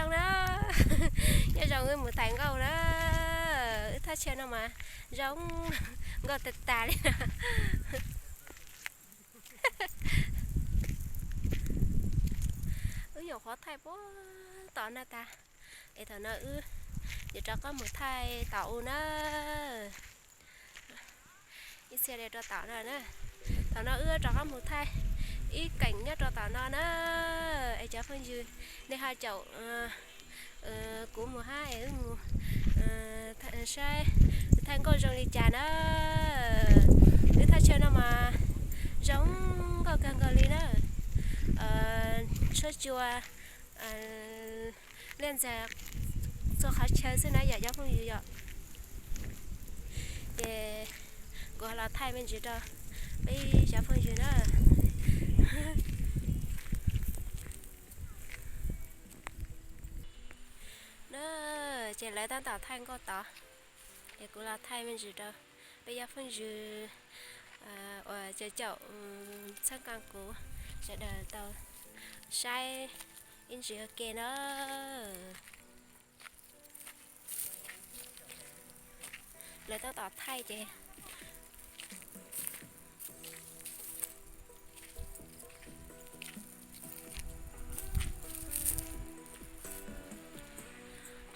Zoo na, nyob zoo wb mus thaij nkauj na, wb thaj chaw no mas zoo nkauj tag tag li na. Wb nyuam qhuav thaij puag tom no tas, es thaum no wb yuav rov qab mus thaij tom u na. Ib txhia li rau tom no na. Thaum no wb rov qab mus thaij ib keem nyob rau tom no na. Es cov phooj ywg, nej ho caum kuv mus hab es wb mus saib thaij nkauj zoo li cas na. Wb thaj chaw no mas zoo nkauj kawg nkaus li na. Tshuab cua liaj ntxag txhua qhov chaw xwb na yom cov phooj ywg yom. Ces kuv ho los thaij me ntsis rau peb cov phooj ywg na. Na, ces lawv tab tom thaij nkauj tod, es kuv los thaij me ntsis rau peb cov phooj ywg uas caum txhawb nqa kuv sawv daws tau saib ib ntsis ua ke na. Lawv tab tom thaij ces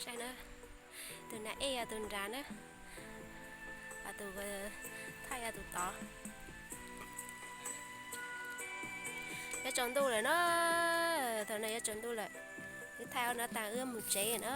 saib na, tus nas ej yog tus nrad na, ho tus thaij yog tus tod. Yuav tsaus ntuj lawm na, thaum no yuav tsaus ntuj lawm, wb thaij ob no tas wb mus tsev na.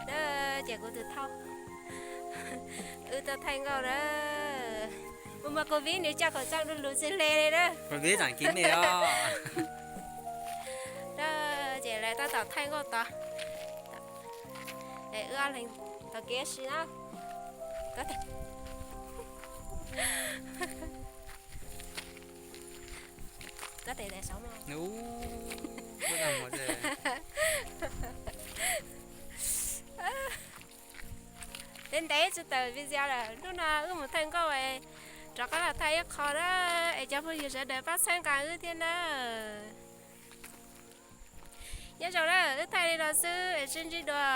Na, ces kuv tus thauj wb tuaj thaij nkauj na. Mus mas kuv vib nws coj khẩu trang du lug xwb hle li na. Kuv vib tseem kiv me os. Na, ces lawv tab tom thaij nkauj tod. Es wb ob leeg taug kev si na. Ntev ntev tsis tawm video lawm, hnub no wb mus thaij nkauj es rov qab los thaij ib qho na, es cov phooj ywg sawv daws pab txhawb nqa wb thiab na. Nyob zoo na, wb thaij li no xwb es sib ntsib dua.